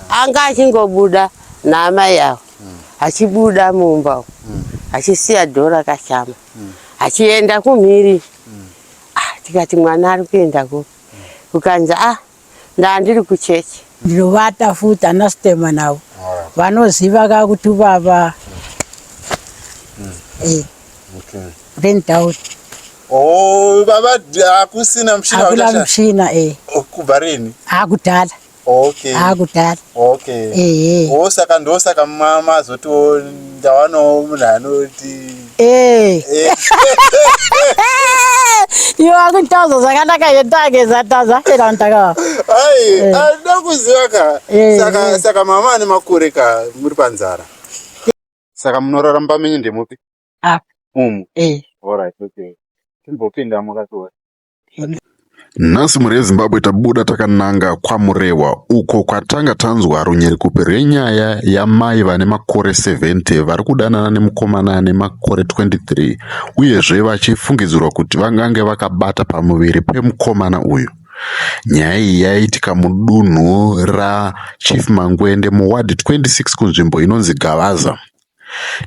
Anga achingobuda naamai avo achibuda mumba umu achisiya dhoo rakashama achienda kumhiri. Ah, tikati mwana ari kuenda kupi? Kukanzi ah, ndandiri kuchechi. Ndinovata futi ana Sitema navo vanoziva ka kuti baba eh Okay. rendauri Oh, baba hakusina mushina hakuna uchasha- mushina eh Oh, kubva rini? akudhala Okay. akudhala Okay. eh Oh, saka ndosaka mazotiwo ndawanawo munhu anoti eh Eh, iwe akutaza zvakanaka yendake zatazafera ndaka ai, anoda kuziva ka. Eh, Saka eh. saka mama ane makore ka muri panzara. Saka munorara mumba menyu ndemupi? Apa. Umu. eh Alright, okay. Timbopinda mukatiwa. Nhasi mhuri yeZimbabwe tabuda takananga kwaMurewa uko kwatanga tanzwa runyerekupe rwenyaya yamai vane makore 70 vari kudanana nemukomana ane makore 23 uyezve vachifungidzirwa kuti vangange vakabata pamuviri pemukomana uyu. Nyaya iyi yaitika mudunhu raChief Mangwende muWard 26 kunzvimbo inonzi Gavaza.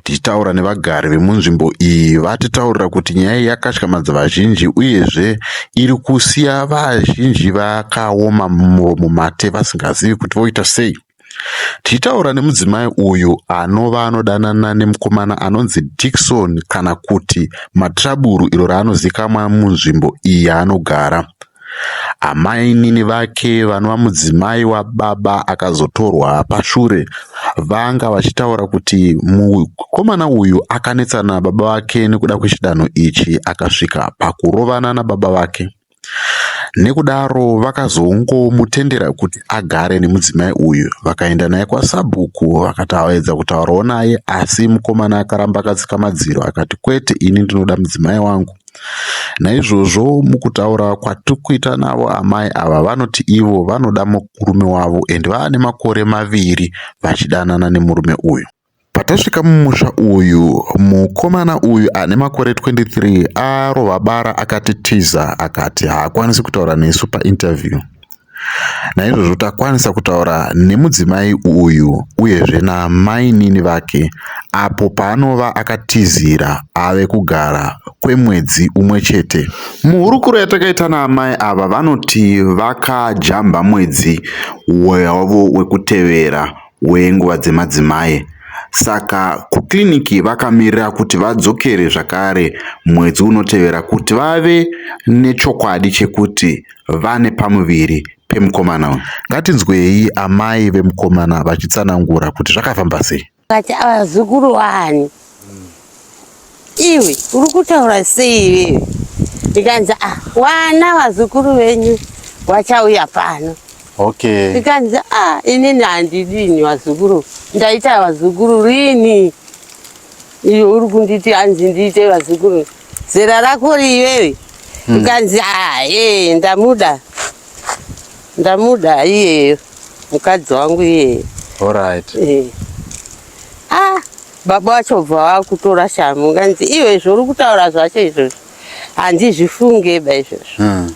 Tichitaura nevagari vemunzvimbo iyi vatitaurira kuti nyaya iyi yakatyamadza vazhinji uyezve iri kusiya vazhinji vakaoma muromo mate vasingazivi kuti voita sei. Tichitaura nemudzimai uyu anova anodanana nemukomana anonzi Dickson kana kuti Matraburu iro raanozikamwa munzvimbo iyi yaanogara. Amainini vake vanova mudzimai wababa akazotorwa pashure vanga vachitaura kuti mukomana uyu akanetsana nababa vake nekuda kwechidanho ichi akasvika pakurovana nababa vake. Nekudaro vakazongomutendera kuti agare nemudzimai uyu vakaenda naye kwasabhuku vakataedza kutaurawo naye asi mukomana akaramba akatsika madziro akati kwete ini ndinoda mudzimai wangu. Naizvozvo mukutaura kwatiri kuita navo amai ava vanoti ivo vanoda murume wavo ende vava nemakore maviri vachidanana nemurume uyu. Patasvika mumusha uyu, mukomana uyu ane makore 23 arova bara akatitiza akati haakwanisi kutaura nesu painterview. Naizvozvo takwanisa kutaura nemudzimai uyu uyezve namainini vake apo paanova akatizira ave kugara kwemwedzi umwe chete. Muhurukuro yatakaita naamai ava vanoti vakajamba mwedzi wavo wekutevera wenguva dzemadzimai saka kukiriniki vakamirira kuti vadzokere zvakare mwedzi unotevera kuti vave nechokwadi chekuti vane pamuviri pemukomana uyu. Ngatinzwei amai vemukomana vachitsanangura kuti zvakafamba sei. Kati avazukuru wani iwe uri kutaura sei iwewe? Ndikanzi ah, wana vazukuru venyu vachauya pano. Okay. Ndikanzi ah, inini handidini vazukuru, ndaita vazukuru rini? Iwe uri kunditi hanzi ndiite vazukuru zera rako iwewe? Ndikanzi ah, eh, ndamuda ndamuda iyeyo mukadzi wangu iyeyo. Alright. Eh. Ah, baba vacho bva vakutora shamu nganzi iwe zvauri kutaura zvacho izvozvo handizvifunge ba izvozvo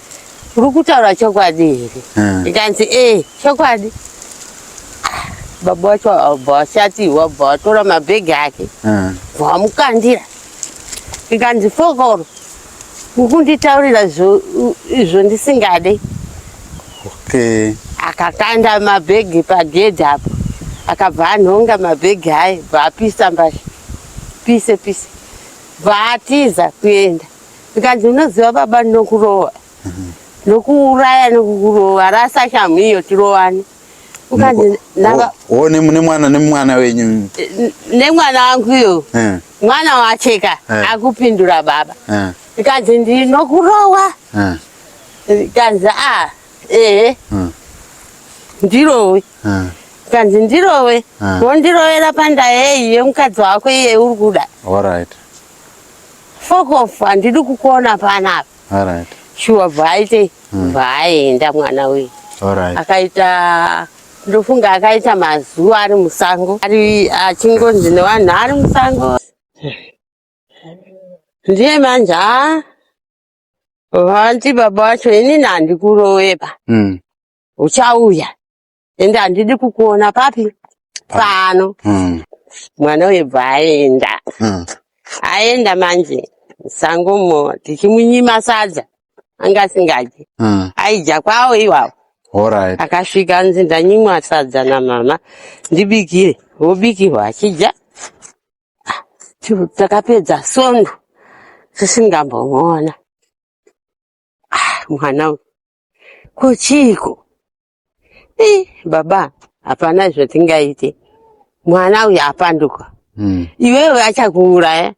uri kutaura chokwadi here ikanzi e chokwadi Ah, baba vacho bva vashatirwa bva vatora mabhegi ake bva vamukandira ikanzi fokoro ukunditaurira izvo ndisingade Okay. akakanda mabhegi pagedhi apo akabva anhonga mabhegi aye bva apisa mbasha pise pise bva atiza kuenda ndikanzi unoziva baba ndinokurova nokuuraya nokukurova rasa shamhu iyo tirovane ukanzi ndava Oh, nemwana nemwana wenyu. nemwana wangu iyo Eh. mwana wacheka Eh. akupindura baba Eh. ndikanzi ndinokurova Eh. ndikanzi a ehe ndirowe Eh. kanzi ndirowe Ah. wondirovera pandaya iyi yemukadzi wako iye uri kuda Alright. fokofu handidi kukuona panapa Alright. shuwa bva aite bva aenda mwana uyu Alright. akaita ndofunga akaita mazuva ari musango ari achingonzi nevanhu ari musango ndiye manje a vanti baba vacho inini handikurowepa uchauya. Ende handidi kukuona papi pano. Mwana uyu bva aenda. Aenda manje musangomo tichimunyima sadza anga asingadyi. Aidya kwawo iwawo. Alright. Akasvika anzi ndanyimwa sadza namama ndibikire, wobikirwa achidya. Ah, Takapedza sondo tisingambomuona. Ah, mwana uyu ko chiiko? Eh, baba hapana zvatingaite, mwana uyu apanduka. Iwewe achakuuraya,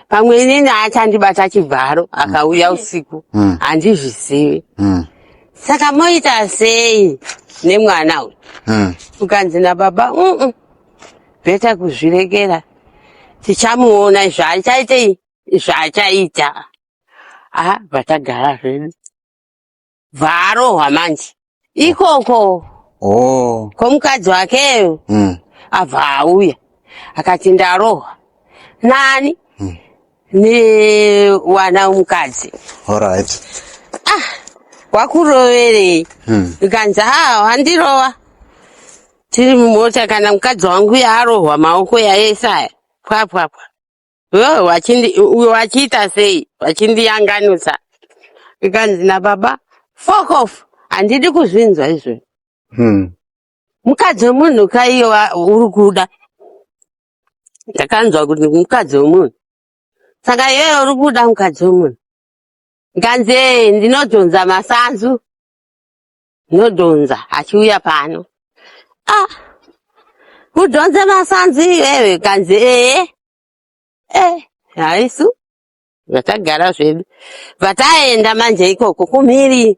pamwe inini achandibata chibharo akauya usiku. Handizvizivi. Saka moita sei nemwana uyu? Ukanzi nababa, better kuzvirekera, tichamuona zvaachaitei, zvaachaita. Ah, vatagara zvedu, bvaarohwa manje ikoko. Komukadzi wakeyo abva auya akati ndarohwa nani? Newana womukadzi. Ah, wakuroverei? Ikanzi ha, wandirova tiri mumota, kana mukadzi wangu yaarohwa maoko yaesaya pwapwapwa. Uyo wachiita sei, wachindiyanganisa. Ikanzi nababa, fuck off, handidi kuzvinzwa izvo. Mukadzi wemunhu kaiyo uri kuda, ndakanzwa kuti mukadzi wemunhu, saka iwewe uri kuda mukadzi wemunhu. Nganzi, "Eh, ndinodhonza masanzu, ndinodhonza achiuya pano." Ah, kudhonza masanzu iwewe? Kanzi ee. Eh, haisu vatagara zvedu, vataenda manje ikoko kumhiri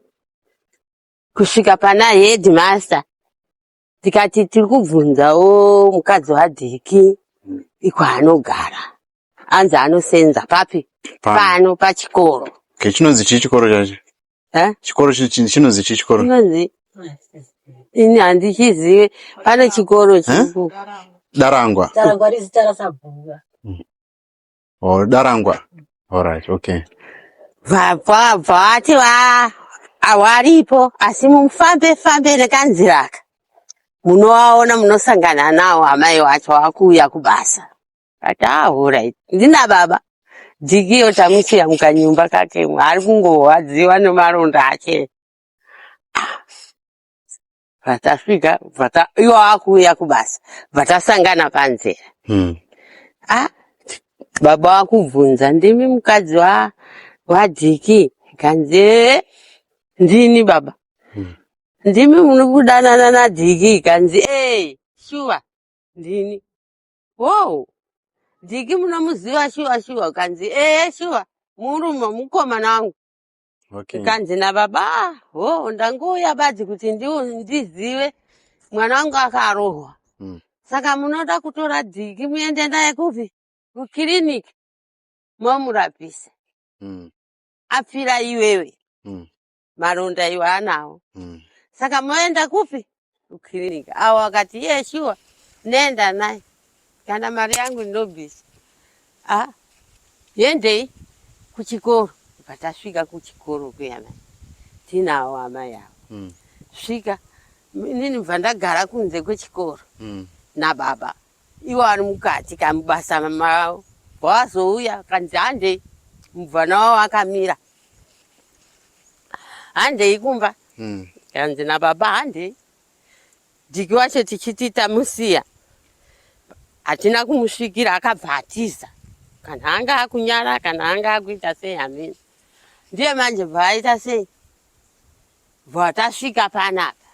kusvika pana headmaster, tikati tiri kubvunzawo mukadzi waDhiki iko anogara, anzi anosenza papi? Pano. Pano pachikoro. Okay, chinonzi chii chikoro chacho? Eh? Chikoro chinonzi chii chikoro? Chinonzi, ini handichizive, pane chikoro chiku Darangwa. Darangwa rizita rasabhuka. Oh, Darangwa. Alright, okay. Bva vati va awaripo, asi mufambe fambe nekanziraka munovaona, munosangana nawo amai wacho wakuuya kubasa. Kati alright, ndina baba Dhikiyo tamusiya mukanyumba kake, ari kungorwadziwa nemaronda ake. Vatasvika vata iwo akuuya kubasa, vatasangana panzira. Ah, baba wakubvunza, ndimi mukadzi wa waDhiki? Kanzi, "Eh, ndini baba." Ndimi muri kudanana naDhiki? Kanzi, ee, shuwa ndini. Wow, Dhiki munomuziva shuwa shuwa? Kanzi, ee, shuwa, murume mukomana wangu. Kanzi nababa, ho, ndangouya badzi kuti ndizive mwana wangu akarohwa. Saka munoda kutora Dhiki muende naye kupi? Kukiriniki, momurapisa. Apfira iwewe maronda iwe anawo. Saka moenda kupi? Kukiriniki. Awo akati, iye shuwa nenda naye, kana mari yangu ndinobvisa. Ah, yendei kuchikoro. Patasvika kuchikoro kuya tinawo amai avo. Svika inini bva ndagara kunze kwechikoro nababa, iwo ari mukati kamubasa mavo. Wazouya kanzi handei, mubvana wavo akamira, handei kumba. Kanzi nababa, handei. Dhiki wacho tichiti tamusiya, hatina kumusvikira, akabva atiza, kana anga akunyara, kana anga akuita sei hamini. Ndiye manje bva aita sei, bva tasvika panapa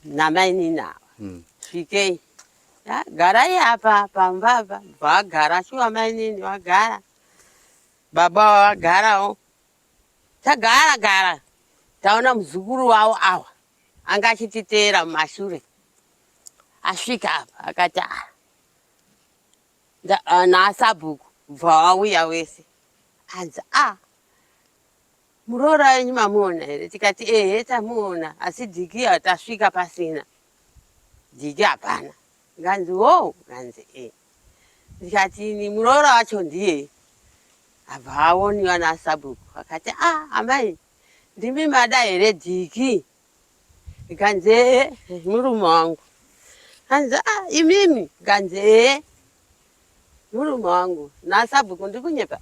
namainini ava. Svikei. Ah, garai apa pamba apa. Bva agara shuwa, mainini vagara, baba vagarawo, tagara gara, taona muzukuru wavo awa anga achititeera mumashure asvika apa akati, ah, nasabhuku bva wauya wese, anzi, a muroora wenyu mamuona here? Tikati, ehe, tamuona, asi Dhiki tasvika pasina Dhiki, hapana. Nganzi, wo. Nganzi, e. Ndikati, ini muroora wacho ndiye abva aoniwa nasabhuku. Akati, a amai, ndimi mada here Dhiki? Ndikanzi ee murume wangu. Hanzi ah imimi? Ndikanzi ee murume wangu. Nasabhuku ndikunyepa?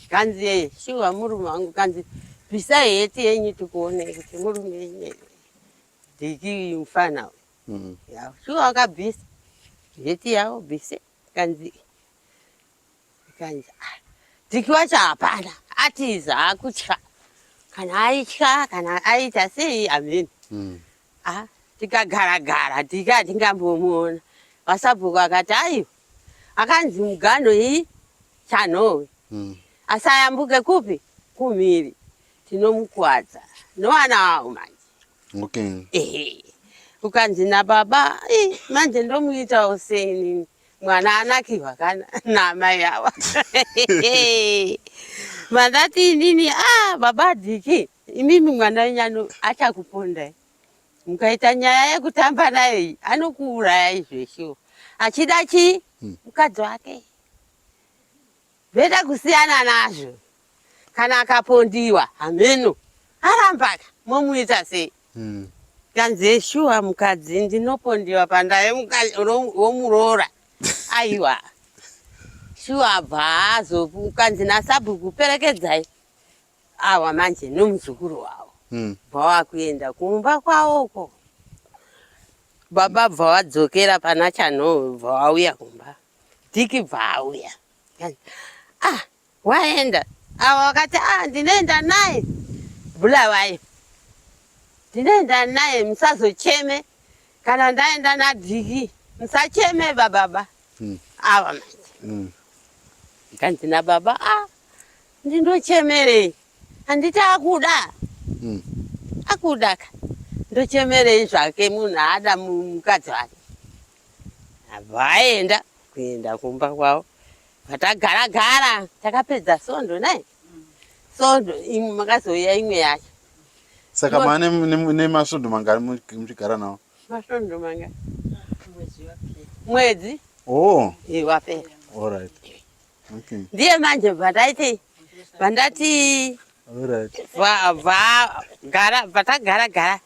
Kanzi ee shuwa murume wangu. Kanzi bvisai heti yenyu tikuone kuti murume yenyu here. Dhiki mufana uyu. Ya, shuwa wakabvisa heti yavo bvise. Kanzi kanzi ah, Dhiki wacho hapana atiza akutya. Kana aitya kana aita sei ameni. Ah, tikagara gara Dhiki hatingambomuona. Vasabhuku akati aiwa akanzi mugano iyi chanhowe asayambuke kupi kumhiri tinomukwadza novana vavo manje. Okay. Ehe. Ukanzi nababa "Ih, manje ndomuitawo sei inini mwana anakirwa kana naamai ava. Mandati inini ah baba Dhiki imimi mwana wenyu achakupondai. Mukaita nyaya yekutamba naye iyi anokuurayai zveshuwa. Achida chii? Mukadzi wake. Beta kusiyana nazvo. Kana akapondiwa hameno arambaka momuita sei? Kanzi shuwa mukadzi ndinopondiwa pandaye womuroora. Aiwa. Shuwa abva azokanzi nasabhuku perekedzai awa manje nomuzukuru wavo. Bva wakuenda kumba kwavoko. Baba bva wadzokera pana Chanhowe bva wauya kumba. Dhiki bva auya. Ah, waenda. Awa wakati ah ndinoenda naye Bulawayo. Ndinoenda naye musazocheme kana ndaenda naDhiki musacheme bababa. Awa manje. Kanzi nababa ah ndindochemerei handiti akuda. Akuda ka. Ndochemerei zvake munhu ada mukadzi wake. Abva aenda kuenda kumba kwavo. Patagara gara takapedza sondo nai. Sondo imwe makazouya imwe yacho. Saka mane nemasvondo mangani muchigara nawo? Masvondo mangani? Mwedzi. Oh. Eh wapera. All right. Okay. Ndiye manje bvandaiti vandati All right. va gara vatagara gara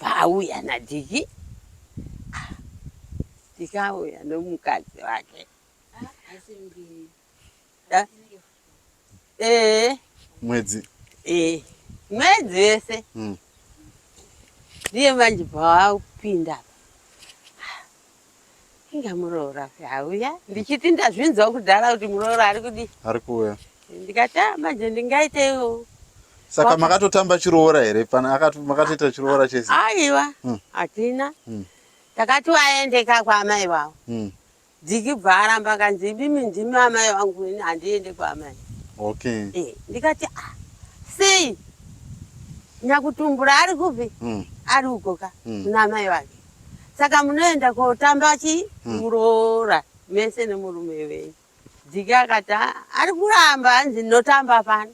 vauya naDhiki. Dhiki auya nomukadzi wake. Eh. Mwedzi. Eh. Mwedzi wese. Ndiye manje bvawapinda. Inga muroora auya ndichiti ndazvinzwa kudhara kuti muroora ari kudii? Ari kuuya. Ndikati ah manje ndingaiteiwo. Saka makatotamba chiroora here pana akati makatoita chiroora chese? Aiwa hatina. Takati waende ka kwaamai vavo. Dhiki bva aramba akanzi imimi ndimi amai vangu ini handiende kwaamai. Okay. Eh, ndikati ah sei nyakutumbura ari kupi? Ari uko ka kuna amai vake. Saka munoenda kotamba chi muroora mese nemurume wenyu. Dhiki akati ah ari kuramba hanzi ndinotamba pano.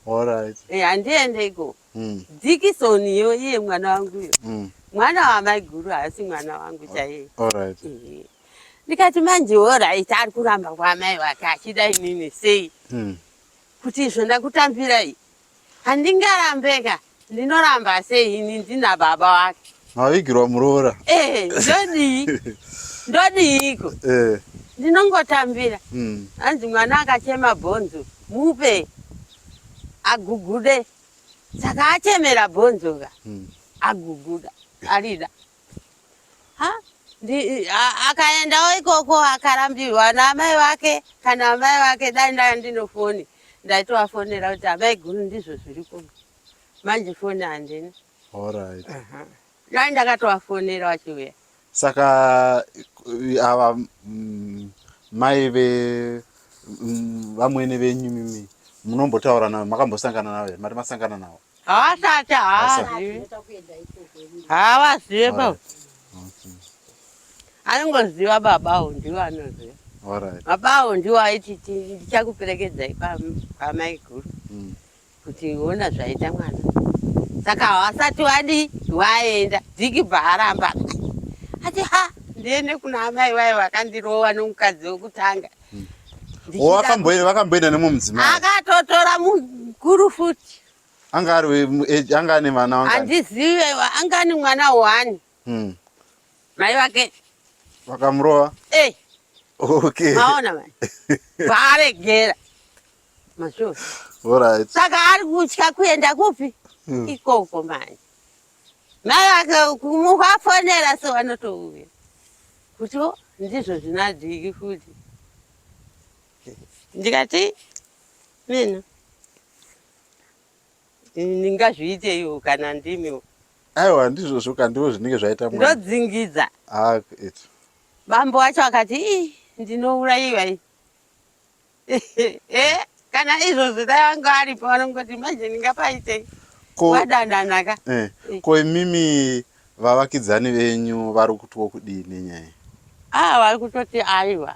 All right. Eh, handiende iko. Dhikisoniyo iye mwana wangu uyo. Mwana wamaiguru haasi mwana wangu chaiye. All right. Eh. Ndikati manje all right ari kuramba kwaamai vake achida inini sei? Kuti izvo ndakutambirai. Handingarambeka. Ndinoramba sei ini ndina baba wake. Mavigirwa muroora. Eh, ndodii? Ndodiiko? Eh. Ndinongotambira. Hanzi mwana akachema bhonzo mupe agugude. Saka achemera bhonzo ka. Aguguda arida. Ha? Akaendawo ikoko akarambirwa naamai vake kana amai vake dai ndanga ndine foni ndaitovafonera kuti amai guru ndizvo zviri kuno. Manje foni handina. All right. Dai ndakatovafonera vachiuya. Saka ava mai ve vamwene venyu mimi munombotaura navo makambosangana navo here? Mati masangana navo? Havasati havazivi. Havazive baba. Okay. Anongoziva babawo ndiwo anoziva. All right. Babawo ndiwo aiti ndichakuperekedzai kwamaiguru. Kuti ona zvaita mwana. Saka havasati wadi waenda. Dhiki bva aramba. Ati ha ndiende kuna amai vaye vakandirova nomukadzi wekutanga. Vakamboenda nemumwe mudzimai. Akatotora mukuru futi. Anga ari anga ane vana vangani? Handizive, anga ane mwana one. Mai vake vakamurova. Eh. Okay. Maona mai. Vaaregera. Masure. All right. Saka ari kutya kuenda kupi? Ikoko manje. Mai vake kumuvafonera so vanotouya. Kuti oh, ndizvo zvinadhiki futi. Ndikati mina ndingazviiteiwo kana ndimiwo. Aiwa ndizvozvo ka ndivo zvinenge zvaita mwana. Ndodzingidza. Ah, it. Bambo wacho akati ii ndinourayiwa ii. Eh, kana izvozvo dai vanga varipo vanongoti manje ndingapaitei. Ko Wadanana ka. eh, ko imimi vavakidzani venyu vari kutiwo kudii nenyaya iyi? Ah, vari kutoti aiwa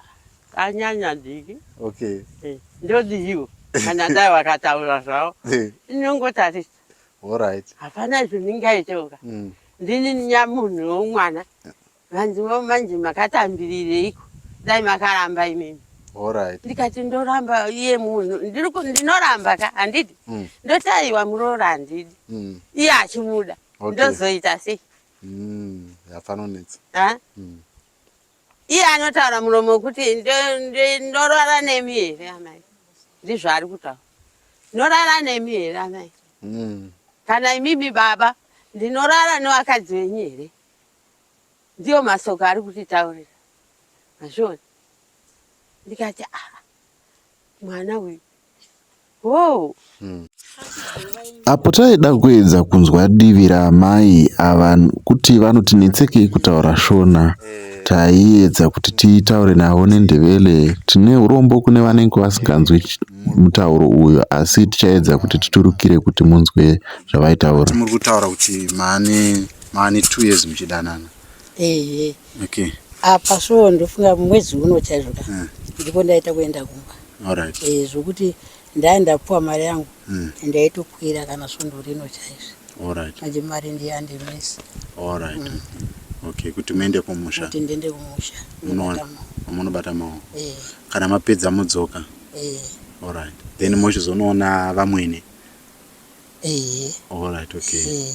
anyanya dhiki. Okay. Eh, ndodiiwo kana dai vakataura zvavo. Eh, Inongotarisa. all right. Hapana zvindingaitewo ka. Ndini nyamunhu womwana. Vanziwo manje makatambirireiko dai makaramba imimi. All right. Ndikati ndoramba iye munhu ndinoramba ka handidi. Ndoti aiwa muroora handidi. Iye achimuda. Okay. Ndozoita sei? Yapanonetsa. Ha? Iye anotaura muromo wekuti ndorara nemi here amai? Ndizvo ari kutaura. Ndorara nemi here amai? Kana imimi baba ndinorara nevakadzi venyu here? Ndiyo masoko ari kutitaurira. Mazviona? Ndikati ah, mwana uyu. Oh. Apo taida kuedza kunzwa divi raamai ava kuti vanoti netsekei kutaura Shona, taiedza kuti titaure navo neNdebele. Tine urombo kune vanenge vasinganzwi mutauro uyu asi tichaedza kuti titurukire kuti munzwe zvavaitaura. Muri kutaura kuti maane maane 2 years muchidanana. Ehe. Okay. Apa so ndofunga mwedzi uno chaizvo ka. Ndipo ndaita kuenda kumba. All right. Eh zvokuti ndai ndapuwa mari yangu ndaitokwira kana svondo rino chaizvo. All right. Manje mari ndiye yandimisa All right. Okay, kuti muende kumusha. kuti ndiende kumusha. Munoona. ndobata maoko. Munobata maoko. Eh Kana mapedza modzoka. eh All right. Then mochizonoona vamwene. Eh. All right, okay. Eh.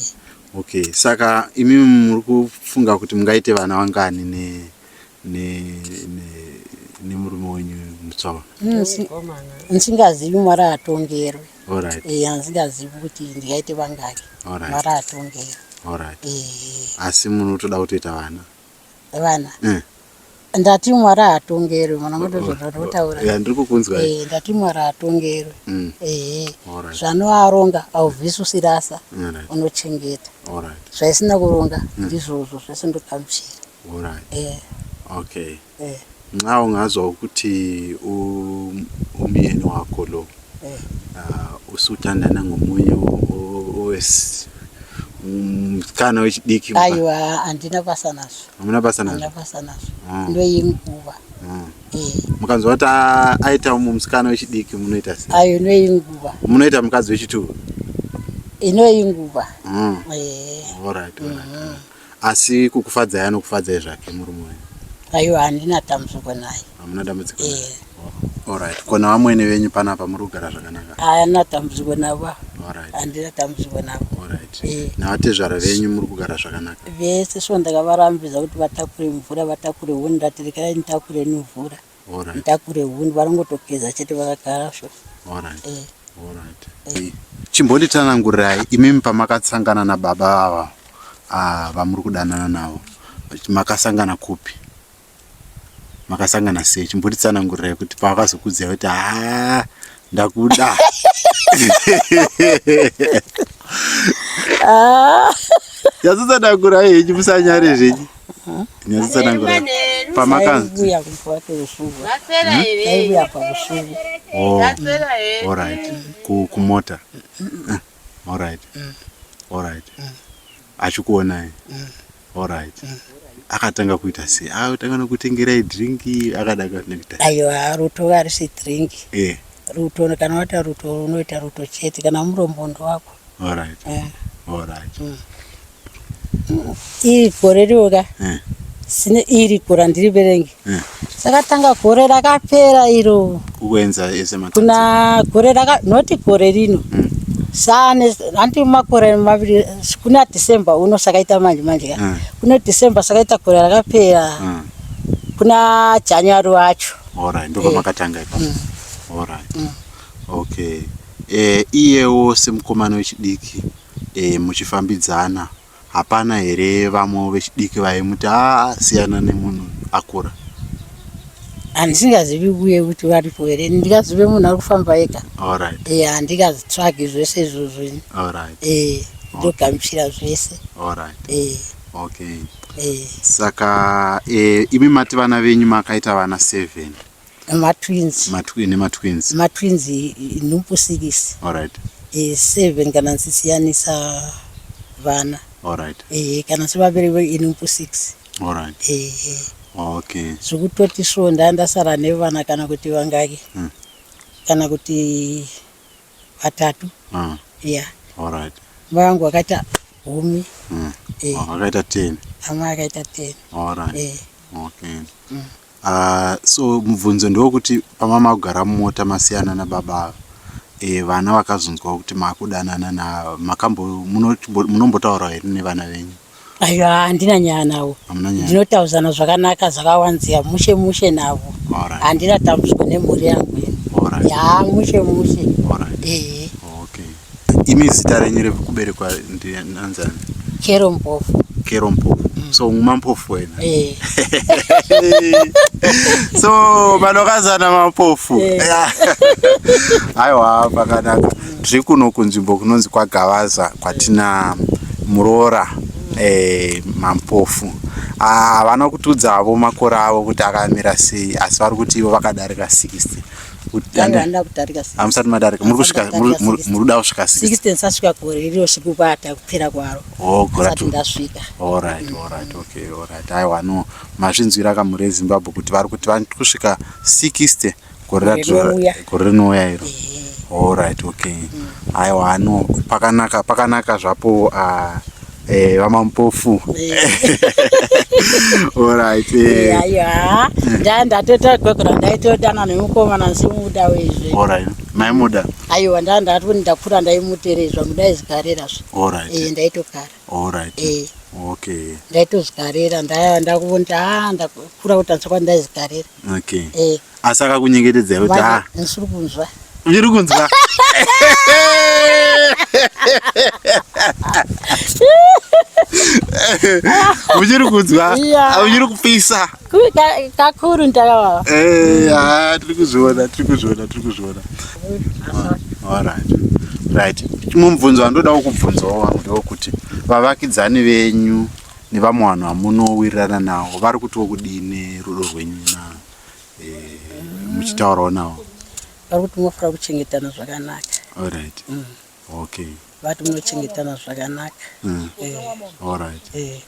Okay, saka imimi muri kufunga kuti mungaite vana vangani ne ne ne nemurume wenyu mutsva? Ndisingazivi Mwari atongerwe. All right. Eh, handingazivi kuti ndingaite vangani. All right. Mwari atongerwe. All right. Eh, Asi munotoda kutoita vana. vana. Eh. Ndati Mwari atongerwe, mwana ndozvandinotaura. Ya, ndiri kukunzwa. Eh, ndati Mwari atongerwe. Eh. All right. Zvanoaronga haubvisi usirasa, All right. unochengeta. All right. Zvaisina kuronga ndizvozvo zvese ndogamuchira. All right. Eh, Okay. eh, Nxa ungazwa ukuthi umyeni wakho lo eh. usuthandana ngomunye musikana wechidiki Aiwa, handina basa nazvo. Hamuna basa Handina nazvo. basa nazvo. Ndoinguva. Eh, Mukanzwa kuti aita umwe musikana wechidiki munoita sei? ayo inoinguva. Munoita mukadzi wechitu? Inoinguva. Eh, All right, all right. all right. Asi kukufadzai anokufadzai zvake murume wenyu. Aiwa, handina dambudziko naye. Hamuna dambudziko naye. Eh, All right. Kona vamwene venyu panapa muri kugara zvakanaka. Handina dambudziko navo. All right. Handina dambudziko navo. All right. Eh. Navatezvara venyu muri kugara zvakanaka. Vese so ndakavarambidza kuti vatakure mvura, vatakure huni. Ndati regai nditakure mvura. All right. Nditakure huni, varongotogeza chete vakagara so. All right. Eh. All right. Chimbonditsanangurirai imimi pamakasangana nababa ava vamuri kudanana navo makasangana kupi? Makasangana sei? Chimbonditsanangurirai kuti pavakazokuudzai kuti haa ndakuda. Nyatsotsanangurai henyu musanyare zvenyu. Nyatsotsanangurai. Pamakanzi. Taiuya kumba kweusuku. Vaswera here? Taiuya pausuku. Oh. Vaswera here? All right. Kumota. All right. All right. Achikuonai. All right. Akatanga kuita sei? Akatanga nokutengerai drink, akadanga kuita sei? Aiwa, ruto harisi drink. Eh. Ruto kana waita ruto unoita ruto chete kana murombondo wako. All right. Eh. All right. Iri gore rioka. Eh. Sine iri gore handiriverengi. Eh. Sakatanga gore rakapera iro. Kuenza ese matanzi. Kuna gore raka noti gore rino. Sane hanti makore maviri kuna December uno sakaita manje manje ka. Kuna December sakaita gore rakapera. Kuna January wacho. Alright, ndobva makatanga ipapo. Alright. Okay. Eh, iyewo semukomana wechidiki eh, muchifambidzana Hapana here vamwewo vechidiki vaimuti haa siyana nemunhu akura? Handisingazivi uye kuti varipo here ndingazive munhu ari kufamba ega. Alright. Eh, handingazitsvagi zvese izvozvo ini. Alright. Eh, ndogamuchira zvese. Alright. Eh. Okay. Eh. Saka eh, imi mati vana venyu makaita vana 7. Matwins. Matwin nematwins. Matwins nhumbu 6. Alright. Eh, 7 kana ndisiyanisa vana. Alright. Eh, kana sevaviri inhumbu 6. Alright. Eh. Okay. Zvekutoti so ndandasara nevana kana kuti vangaki. Kana kuti vatatu. Yeah. Alright. Mai vangu vakaita gumi. Eh. Vakaita 10. Amai akaita 10. Alright. Eh. Okay. So mubvunzo ndewekuti pama makugara mumota masiyana nababa ava e, vana vakazonzwa kuti makudanana na makambo munombotaura here nevana venyu? Aiwa, handina nyaya navo, ndinotaudzana zvakanaka zvakawanzika mushe mushe navo, handina tambudziko nemhuri yangu ini. Ya mushe mushe. Ehe. Okay. Imi zita renyu rekuberekwa ndinanzani? Kero Mpofu. Kero Mpofu. So mampofu wena. Eh. So vanokazana mampofu. Eh. Aiwa pakanaka. Tiri kuno kunzvimbo kunonzi kwaGavaza kwatina muroora eh, mampofu. Ah, havana kutiudza havo makore avo kuti akamira sei asi vari kuti ivo vakadarika 60. Hamusati madarika, muri kusvika, muri kuda kusvika 60. 60 ndisasvika gore riro sikubata kupera kwaro. Oh, gore ndisati ndasvika. All right, all right, okay, all right. Aiwa no, mazvinzwira kamuri eZimbabwe kuti vari kuti vari kusvika 60 gore gore rinouya iro. All right, okay. Aiwa no, pakanaka, pakanaka zvapo uh, Eh, vamampofu alright eh. eh aiwa nda ndatota gwegora ndaitodana nemukomana nsimuda wezve alright maimuda aiwa nda ndati ndakura ndaimuterezva ndaizigarira zve alright eh ndaitogara alright eh okay ndaitozigarira ndaya ndakuona ah ndakura kuti andisakwa ndaizigarira okay eh Asi akakunyengetedzai kuti Manje ah ndisiri kunzwa. Uchiri kunzwa? Uchiri kunzwa? Yeah. Uchiri kupisa? Kakuru ndakavava. Eh, ah, tiri kuzviona, tiri kuzviona, tiri kuzviona. All right. Right. Chimwe mubvunzo wandodawo kubvunzawo wangu ndewekuti vavakidzani venyu nevamwe vanhu vamunowirirana navo vari kutiwo kudii nerudo rwenyu na eh, muchitaurawo navo? Vari kuti munofanira kuchengetana zvakanaka. Alright. Okay. Vati munochengetana zvakanaka. Eh. Alright. Eh.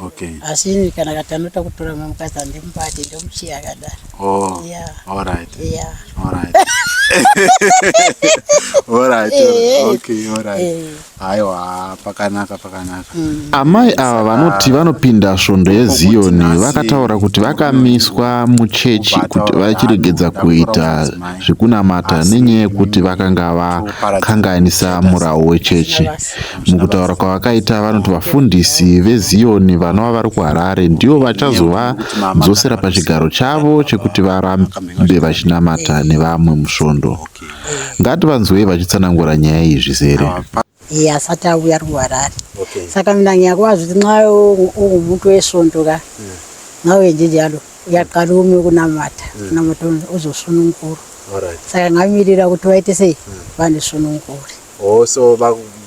Okay. Asi ini kana kati anoda kutora mumwe mukadzi handimubate ndomusiya akadaro. Oh. Yeah. Alright. Yeah. Alright. Alright. Eh. Okay, alright. Eh. Aiwa, pakanaka pakanaka. Amai ava vanoti vanopinda svondo yeZiyoni vakataura kuti vakamiswa muchechi kuti vachiregedza kuita zvekunamata nenyaya yekuti vakanga vakanganisa murawo wechechi. Mukutaura kwavakaita vanoti vafundisi veZiyoni vanova vari kuHarare ndivo vachazovadzosera pachigaro chavo chekuti varambe vachinamata nevamwe musvondo. Ngativanzwei vachitsanangura nyaya iyi zvizere. Iye asati auya ari kuHarare. Okay. Saka mina ngiyakwazi ukuthi nxa ungumuntu wesonto ka nxa uyenje njalo uyaqala ume ukunamata unamata uzosununkuru. Alright. Saka ngamirira kuti vaite sei vandisunungure. Oh, so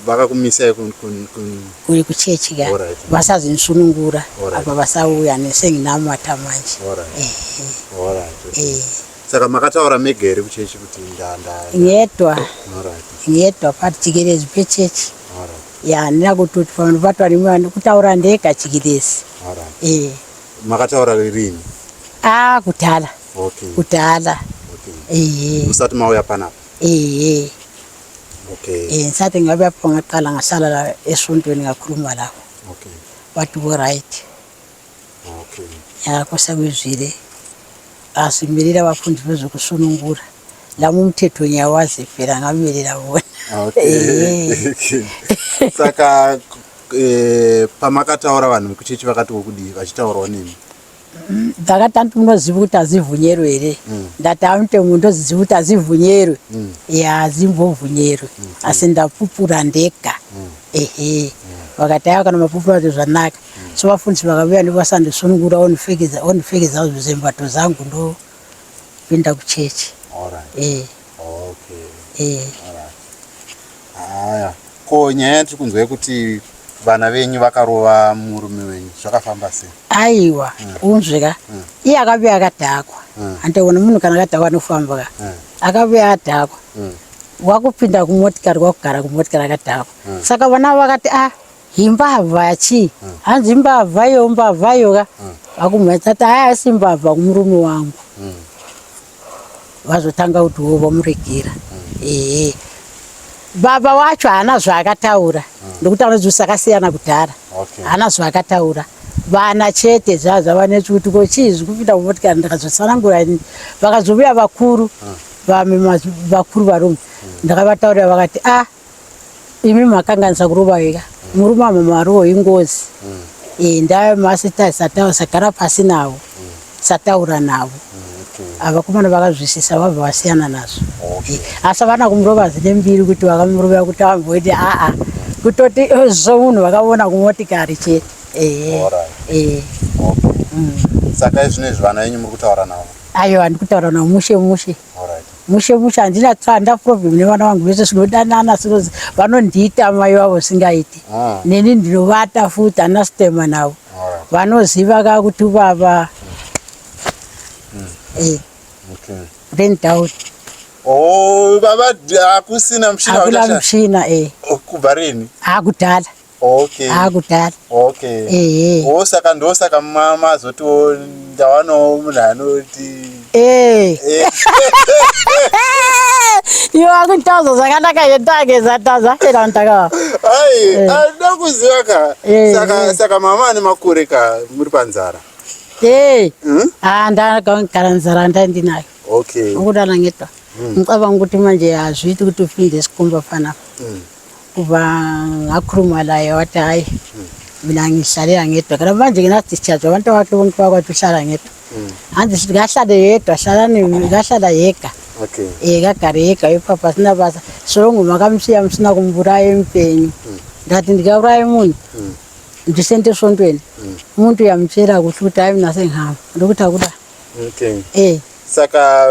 vakakumisai kun kun kun kuri kuchechi ka Alright. vasazinsunungura Alright. apa vasauya nesenginamata manje. Alright. Eh, Alright. Okay. eh. Saka makataura mega here kuchechi kuti nda nda Ngedwa Alright. ngedwa pati jikelezi pechechi. Alright. Ya handina kuti panobatwa nemwana kutaura ndega jikelezi. Alright. Eh. Makataura rini? Ah kudhala. Okay. Kudhala. Okay. Eh. Musati mauya panapa. Eh. Okay. Eh ngisathi ngabe lapho ngaqala ngahlala la esontweni ngakhuluma lapho. Okay. Bathi ku right. Okay. Yakho sekuzwile. Asimirira abafundi bezokusunungura. Lami umthetho ngiyawazi phela ngamirira bona. Okay. Saka pamakataura vanhu vekuchechi vakatiwo kudii vachitaurawo nemi? Ndakati anti munoziva kuti hazivhunyerwe here? Ndati amute mundoziziva kuti hazivhunyerwe. Ya hazimbovhunyerwe. Asi ndapupura ndega. Ehe. Vakati aiwa kana mapupura kuti zvanaka. So vafundisi vakavuya ndivasandisunungura ondipfekedza ondipfekedza zvizembato zangu ndopinda kuchechi. Alright. Eh. Okay. Eh. Alright. Haya. Ko nyaya yatiri kunzwa yekuti vana venyu vakarova murume wenyu zvakafamba sei? Aiwa, unzwe ka. Iye akavuya akadhakwa. Handiona munhu kana akadhakwa anofamba ka. Akavuya adhakwa. Wakupinda kumotikari wakugara kumotikari akadhakwa. Saka vana vakati ah imbavha chii? Hanzi imbavha iyo mbavha iyo ka. Vakumhanya tati aya asi mbavha kumurume wangu. Vazotanga kuti wo vamuregera. Ehe. Baba wacho haana zvaakataura ndokuti anozi akasiyana kudhara. Okay. Haana zvaakataura. Vana chete zvazva vanetsi kuti ko chii zviri kupinda mumotikari ndakazotsanangura ini. Vakazouya vakuru vame vakuru varume ndakavataurira vakati ah imi makanganisa kurova ega murume amamaruwo ingozi. Ndaya masita sagara pasi navo sataura navo. Avakomana vakazwisisa vabva vasiyana nazvo. Asi havana kumurova zvine mbiri kuti vakamurovera kuti amboiti aa kutoti somunhu vakaona kumotikari chete. Ehe. Alright. Eh. Okay. Saka izvinezvi vana venyu muri kutaura navo? Aiwa, ndikutaura navo mushe mushe. Alright. Mushe mushe, handina handina problem nevana vangu vese, sinodanana sino vanondiita mai vavo singaiti. Neni ndinovata futi, handina sitema navo. Alright. Vanoziva ka kuti baba Okay. Rent out. Oh, baba hakusina mushina Hakuna wachasha- mushina eh. Oh, kubva rini? Akudhala. Okay. Akudhala. Okay. Ehe. Oh, saka ndosaka mazotiwo ndawanawo munhu anoti Eh. Iwe akutaura zvakanaka yendake zatazafera mutaka. Ai, anoda kuziva ka. Eh, Saka eh. saka mama ane makore ka muri panzara. Eh. Ah, ndakagara nzara ndandinayo. Ukudana ngedwa. Ngicabanga ukuthi manje azviiti kuti uphinde isikhumba panapa. Kuba ngakhuluma laye wathi hayi mina ngihlalela ngedwa. Kana manje ngina-discharge abantu bakhe bonke bakwathi uhlala ngedwa. Hanzi sithi kahlale yedwa, hlalani kahlala yega. Eh, kagare yega ipapa sina basa. Solongo makamsiya musina kumuraya empenyu. Ndati ndikauraya munhu. Ndisente esontweni. Umuntu uyamtshela kuhle ukuthi hayi mina sengihamba. Ndokuthi akuda. Okay. Eh. Saka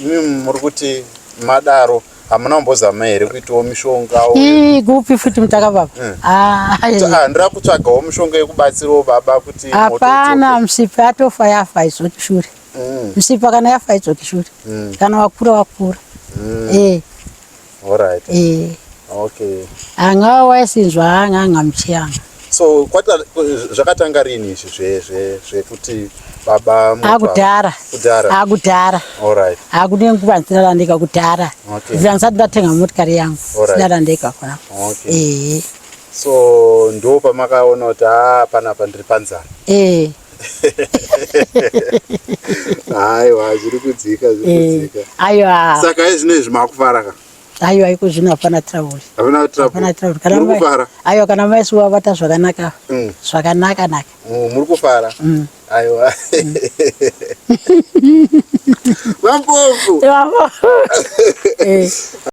imi muri kuti madaro hamuna kumbozama here kuitawo mishonga? Ii, kupi futi mutaka baba? Ah, Ah, ndira kutsvagawo mishonga yekubatsirawo baba kuti moto hapana udzoke. Msipa atofa yafa izoti shure. Msipa kana yafa idzoki shure. Kana wakura wakura. Eh. Alright. Eh. Okay. Anga waisinzwa anga angamchiyanga. So zvakatanga rini izvi zvekuti baba Akudhara. Kudhara. Akudhara. Alright. Akune nguva ndisirara ndega kudhara. Okay. Ndisati ndisati ndatenga motikari yangu. Alright. Sirara ndega khona. Okay. Eh. So ndo pamakaona kuti a panapa ndiri panzara. Eh. Aiwa, zviri kudzika, zviri Eh. kudzika. Aiwa. Saka izvinezvi makufara ka? Aiwa, iko zvino hapana trouble. Hapana trouble. Hapana trouble. Kana Muri kufara? Aiwa, kana mai suwa vata zvakanaka. Zvakanaka naka. Muri kufara? Aiwa, vampofu. Eh.